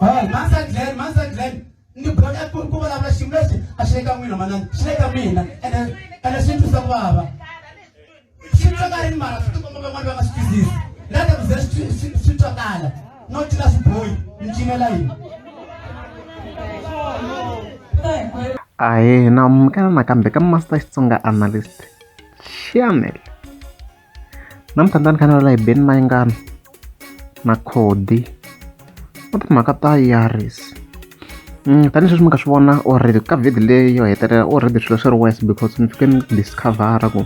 Mansa Glen, Mansa Glen, ni bula ku ku vulavula xiyimo lexi a xi le ka n'wina manana, xi le ka mina ene ene swi ni twisa ku vava. Swi twakarini mara swi tikomba van'wana va nga swi twisisi. La ta ku ze swi twakala no cina swibohi ni cinela yini. Ahee na amukela nakambe ka Master Xitsonga Analyst Channel. Namuntlha ni ta ni kha ni vulavula hi Benny Mayengani na Cody na timhaka ta Yaris. Tanihi sweswi mi nga swi vona already ka video leyi yo hetelela already swilo swi ri worse because ni fike ni discover-a ku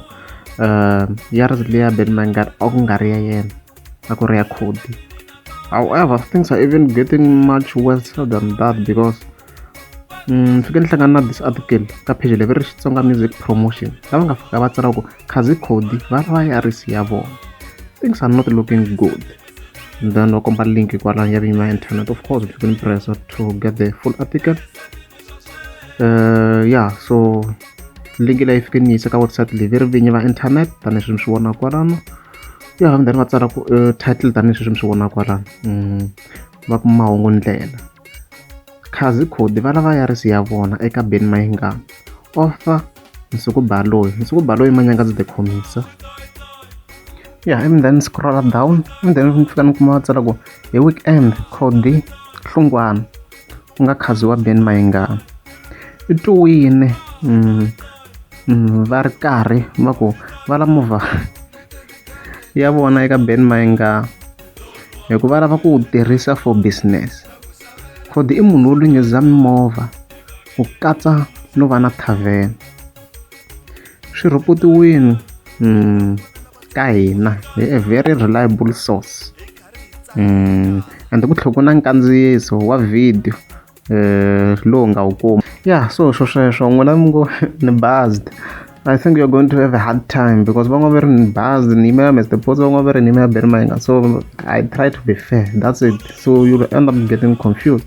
Yaris leyi ya Benny Mayengani a ku nga ri ya yena a ku ri ya Cody. However, things are even getting much worse than that because ni fike ni hlangana na this article ka page leri ri Xitsonga Music Promotion lava nga fika va tsala ku Khazi Cody va lava Yaris ya vona things are not looking good and then va komba link kwalano ya vinyi va internet of course you can press to get the full article yeah so link leyi fike ni yisa ka website leyi ve ri vinyi va internet tanihileswi mi swi vonaka kwalano ya then va tsala ku title tanihileswi mi swi vonaka kwalano va ku mahungu ndlela Khazi Cody va lava Yaris ya vona eka Benny Mayengani Author Nsuku Baloyi Nsuku Baloyi Manyangadzi the Khomisa yeah and then scroll down and then ni fika ni kuma va tsala ku hi weekend Cody Hlungwana ku nga khazi wa Benny Mayengani i twiwile va ri karhi va ku va la movha ya vona eka Benny Mayengani hikuva va lava ku wu tirhisa for business. Cody i munhu wo lunghisa mimovha ku katsa no va na thavene. Swi rhipotiwile ka hina hi a very reliable source ende ku tlhela ku na nkandziyiso wa video lowu nga wu kuma. Ya so swo sweswo n'wina mi ngo ni buzzed I think you're going to have a hard time because van'wana va ri ni buzzed ni yimela Mr Post van'wana va ri ni yimela Benny Mayengani so I try to be fair that's it so you'll end up getting confused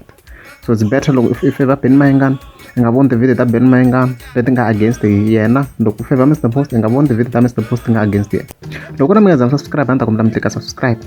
so it's better loko i favor Benny Mayengani i nga voni ti-video ta Benny Mayengani leti nga against yena loko u favor Mr Post i nga voni ti-video ta Mr Post ti nga against yena loko na mi nga za mi subscribe a ni ta kombela mi tlika subscribe.